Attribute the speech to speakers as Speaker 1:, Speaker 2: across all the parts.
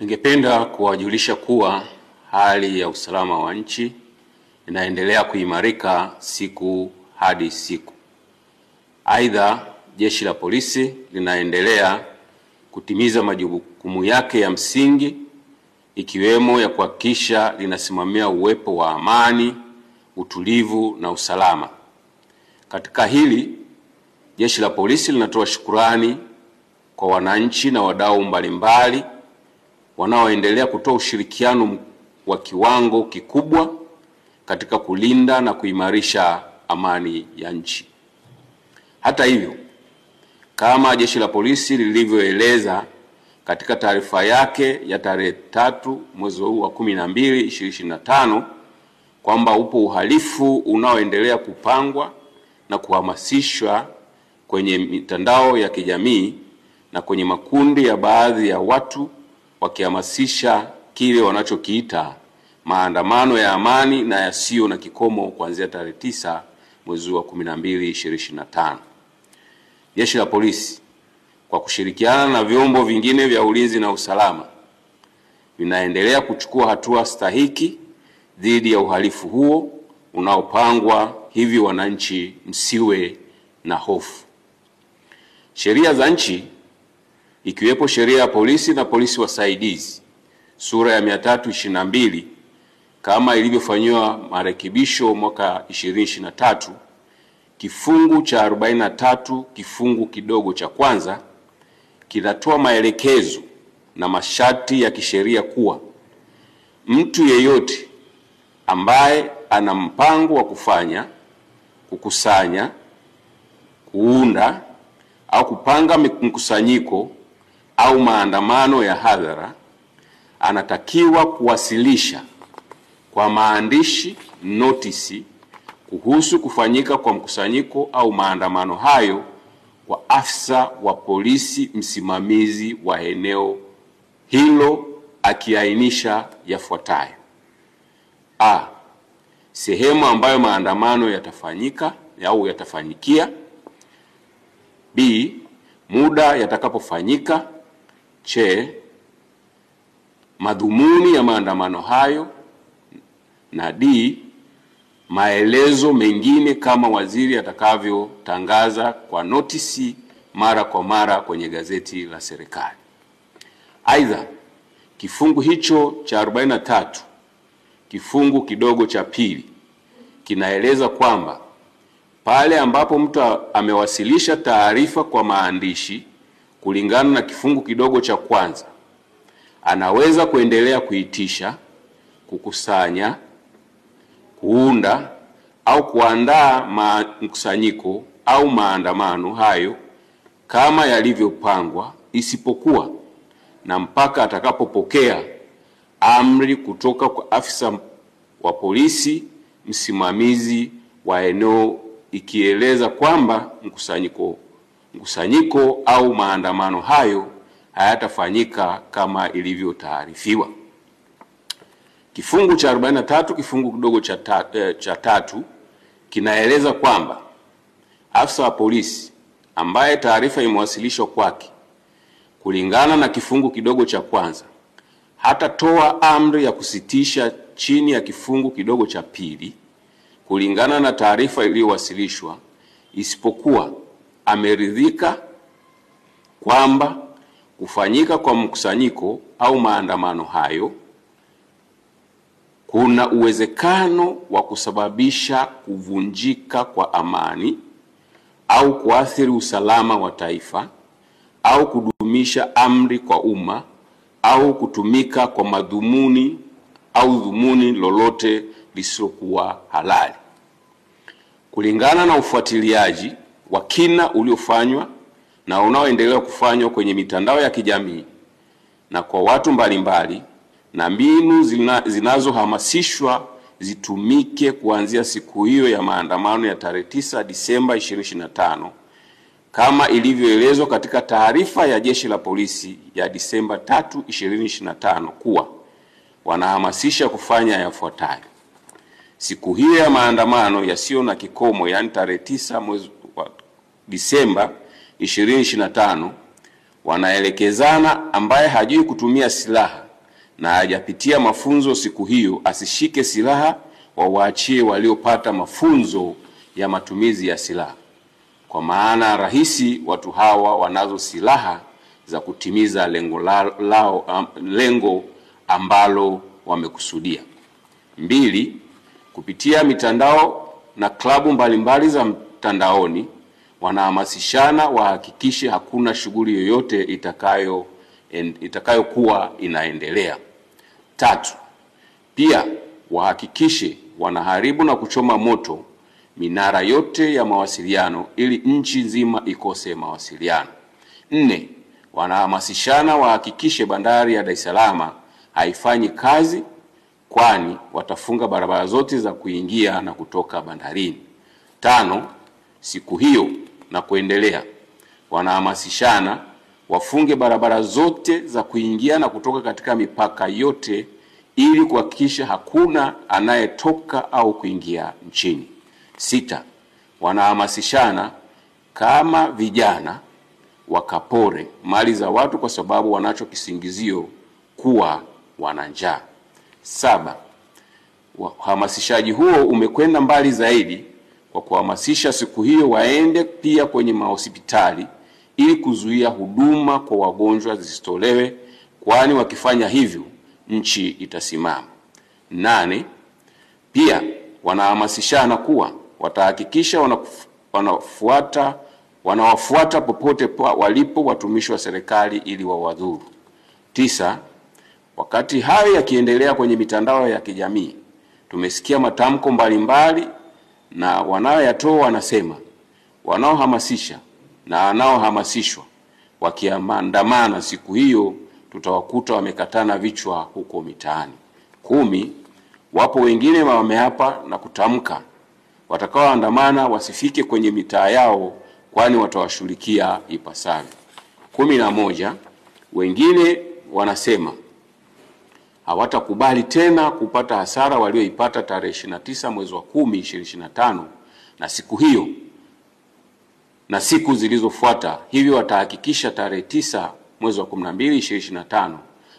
Speaker 1: Ningependa kuwajulisha kuwa hali ya usalama wa nchi inaendelea kuimarika siku hadi siku. Aidha, Jeshi la Polisi linaendelea kutimiza majukumu yake ya msingi ikiwemo ya kuhakikisha linasimamia uwepo wa amani, utulivu na usalama. Katika hili, Jeshi la Polisi linatoa shukurani kwa wananchi na wadau mbalimbali wanaoendelea kutoa ushirikiano wa kiwango kikubwa katika kulinda na kuimarisha amani ya nchi. Hata hivyo, kama Jeshi la Polisi lilivyoeleza katika taarifa yake ya tarehe 3 mwezi huu wa 12 2025 kwamba upo uhalifu unaoendelea kupangwa na kuhamasishwa kwenye mitandao ya kijamii na kwenye makundi ya baadhi ya watu wakihamasisha kile wanachokiita maandamano ya amani na yasiyo na kikomo kuanzia tarehe 9 mwezi wa 12 2025. Jeshi la Polisi kwa kushirikiana na vyombo vingine vya ulinzi na usalama vinaendelea kuchukua hatua stahiki dhidi ya uhalifu huo unaopangwa, hivi wananchi msiwe na hofu. Sheria za nchi ikiwepo sheria ya polisi na polisi wasaidizi sura ya 322 kama ilivyofanyiwa marekebisho mwaka 2023 kifungu cha 43 kifungu kidogo cha kwanza kinatoa maelekezo na masharti ya kisheria kuwa mtu yeyote ambaye ana mpango wa kufanya, kukusanya, kuunda au kupanga mkusanyiko au maandamano ya hadhara anatakiwa kuwasilisha kwa maandishi notisi kuhusu kufanyika kwa mkusanyiko au maandamano hayo kwa afisa wa polisi msimamizi wa eneo hilo akiainisha yafuatayo: A, sehemu ambayo maandamano yatafanyika au yatafanyikia. B, muda yatakapofanyika. C, madhumuni ya maandamano hayo, na D, maelezo mengine kama waziri atakavyotangaza kwa notisi mara kwa mara kwenye gazeti la serikali. Aidha, kifungu hicho cha 43 kifungu kidogo cha pili kinaeleza kwamba pale ambapo mtu amewasilisha taarifa kwa maandishi kulingana na kifungu kidogo cha kwanza, anaweza kuendelea kuitisha, kukusanya, kuunda au kuandaa mkusanyiko au maandamano hayo kama yalivyopangwa, isipokuwa na mpaka atakapopokea amri kutoka kwa afisa wa polisi msimamizi wa eneo ikieleza kwamba mkusanyiko au maandamano hayo hayatafanyika kama ilivyotaarifiwa. Kifungu cha 43 kifungu kidogo cha tatu kinaeleza kwamba afisa wa polisi ambaye taarifa imewasilishwa kwake kulingana na kifungu kidogo cha kwanza hatatoa amri ya kusitisha chini ya kifungu kidogo cha pili kulingana na taarifa iliyowasilishwa, isipokuwa ameridhika kwamba kufanyika kwa mkusanyiko au maandamano hayo kuna uwezekano wa kusababisha kuvunjika kwa amani au kuathiri usalama wa taifa au kudumisha amri kwa umma au kutumika kwa madhumuni au dhumuni lolote lisilokuwa halali. Kulingana na ufuatiliaji wa kina uliofanywa na unaoendelea kufanywa kwenye mitandao ya kijamii na kwa watu mbalimbali na mbinu zinazohamasishwa zitumike kuanzia siku hiyo ya maandamano ya tarehe 9 Disemba 2025 kama ilivyoelezwa katika taarifa ya Jeshi la Polisi ya Disemba 3, 2025 kuwa wanahamasisha kufanya yafuatayo. Siku hiyo ya maandamano yasiyo na kikomo, yaani tarehe 9 mwezi wa Disemba 2025, wanaelekezana ambaye hajui kutumia silaha na hajapitia mafunzo siku hiyo asishike silaha, wawaachie waliopata mafunzo ya matumizi ya silaha. Kwa maana rahisi, watu hawa wanazo silaha za kutimiza lengo lao, lengo ambalo wamekusudia. 2, kupitia mitandao na klabu mbalimbali za mtandaoni wanahamasishana wahakikishe hakuna shughuli yoyote itakayokuwa inaendelea. 3, pia wahakikishe wanaharibu na kuchoma moto minara yote ya mawasiliano ili nchi nzima ikose mawasiliano. 4, wanahamasishana wahakikishe bandari ya Dar es Salaam haifanyi kazi, kwani watafunga barabara zote za kuingia na kutoka bandarini. 5, siku hiyo na kuendelea wanahamasishana wafunge barabara zote za kuingia na kutoka katika mipaka yote ili kuhakikisha hakuna anayetoka au kuingia nchini. 6, wanahamasishana kama vijana wakapore mali za watu kwa sababu wanacho kisingizio kuwa wana njaa. 7, uhamasishaji huo umekwenda mbali zaidi kwa kuhamasisha siku hiyo waende pia kwenye mahospitali ili kuzuia huduma kwa wagonjwa zisitolewe, kwani wakifanya hivyo nchi itasimama. 8, pia wanahamasishana kuwa watahakikisha wanawafuata popote walipo watumishi wa serikali ili wawadhuru. 9, wakati hayo yakiendelea kwenye mitandao ya kijamii, tumesikia matamko mbalimbali na wanaoyatoa wanasema wanaohamasisha na wanaohamasishwa wakiandamana siku hiyo tutawakuta wamekatana vichwa huko mitaani. 10, wapo wengine wameapa na kutamka watakaoandamana wasifike kwenye mitaa yao, kwani watawashughulikia ipasavyo. 11, wengine wanasema hawatakubali tena kupata hasara walioipata tarehe 29 mwezi wa 10 2025 na siku hiyo na siku zilizofuata, hivyo watahakikisha tarehe 9 mwezi wa 12 2025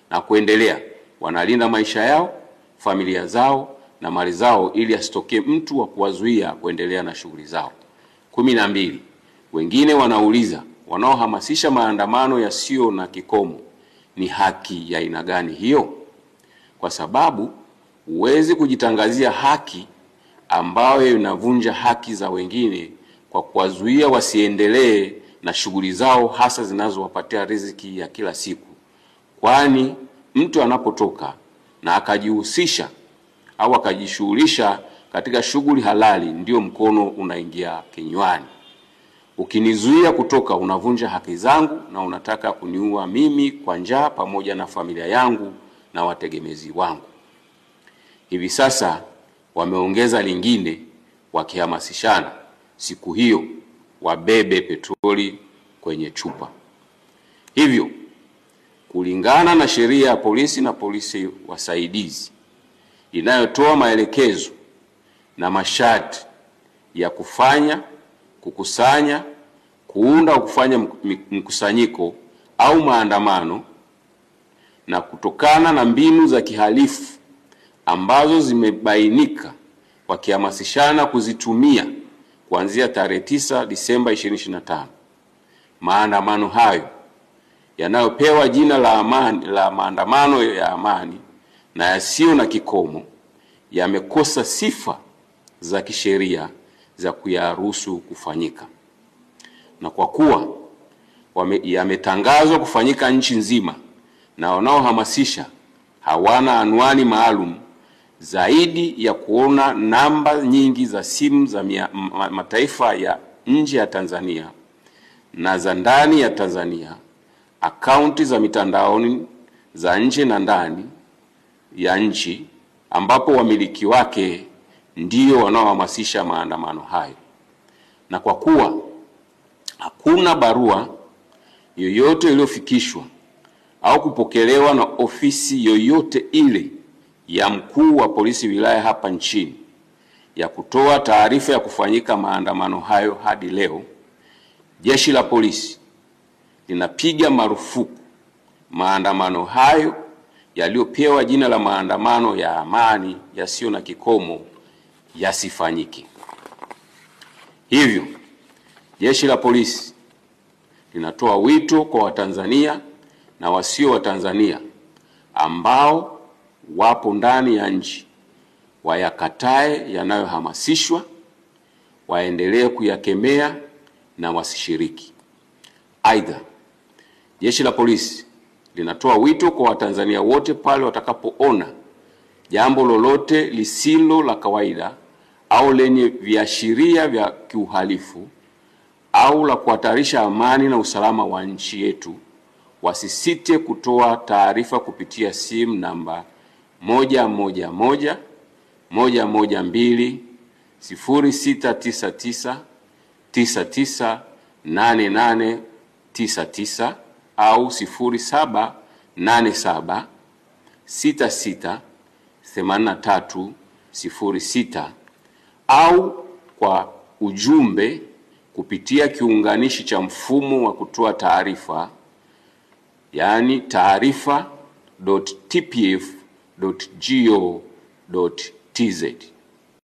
Speaker 1: na kuendelea wanalinda maisha yao, familia zao na mali zao ili asitokee mtu wa kuwazuia kuendelea na shughuli zao. 12, wengine wanauliza wanaohamasisha maandamano yasiyo na kikomo ni haki ya aina gani hiyo? Kwa sababu huwezi kujitangazia haki ambayo inavunja haki za wengine kwa kuwazuia wasiendelee na shughuli zao hasa zinazowapatia riziki ya kila siku. Kwani mtu anapotoka na akajihusisha au akajishughulisha katika shughuli halali, ndio mkono unaingia kinywani. Ukinizuia kutoka, unavunja haki zangu na unataka kuniua mimi kwa njaa pamoja na familia yangu na wategemezi wangu. Hivi sasa wameongeza lingine, wakihamasishana siku hiyo wabebe petroli kwenye chupa. Hivyo kulingana na sheria ya polisi na polisi wasaidizi inayotoa maelekezo na masharti ya kufanya, kukusanya, kuunda au kufanya mkusanyiko au maandamano, na kutokana na mbinu za kihalifu ambazo zimebainika wakihamasishana kuzitumia kuanzia tarehe 9 Disemba 2025, maandamano hayo yanayopewa jina la amani, la maandamano ya amani na yasiyo na kikomo, yamekosa sifa za kisheria za kuyaruhusu kufanyika. Na kwa kuwa yametangazwa kufanyika nchi nzima na wanaohamasisha hawana anwani maalum zaidi ya kuona namba nyingi za simu za mataifa ya nje ya Tanzania na za ndani ya Tanzania, akaunti za mitandaoni za nje na ndani ya nchi, ambapo wamiliki wake ndio wanaohamasisha maandamano hayo. Na kwa kuwa hakuna barua yoyote iliyofikishwa au kupokelewa na ofisi yoyote ile ya mkuu wa polisi wilaya hapa nchini ya kutoa taarifa ya kufanyika maandamano hayo hadi leo, jeshi la polisi linapiga marufuku maandamano hayo yaliyopewa jina la maandamano ya amani yasiyo na kikomo yasifanyike. Hivyo, Jeshi la Polisi linatoa wito kwa Watanzania na wasio Watanzania ambao wapo ndani ya nchi wayakatae yanayohamasishwa, waendelee kuyakemea na wasishiriki. Aidha, Jeshi la Polisi linatoa wito kwa Watanzania wote pale watakapoona jambo lolote lisilo la kawaida au lenye viashiria vya kiuhalifu au la kuhatarisha amani na usalama wa nchi yetu, wasisite kutoa taarifa kupitia simu namba 111, 112, 0699 998899 au 0787 66 83 06 au kwa ujumbe kupitia kiunganishi cha mfumo wa kutoa taarifa, yaani taarifa.tpf.go.tz.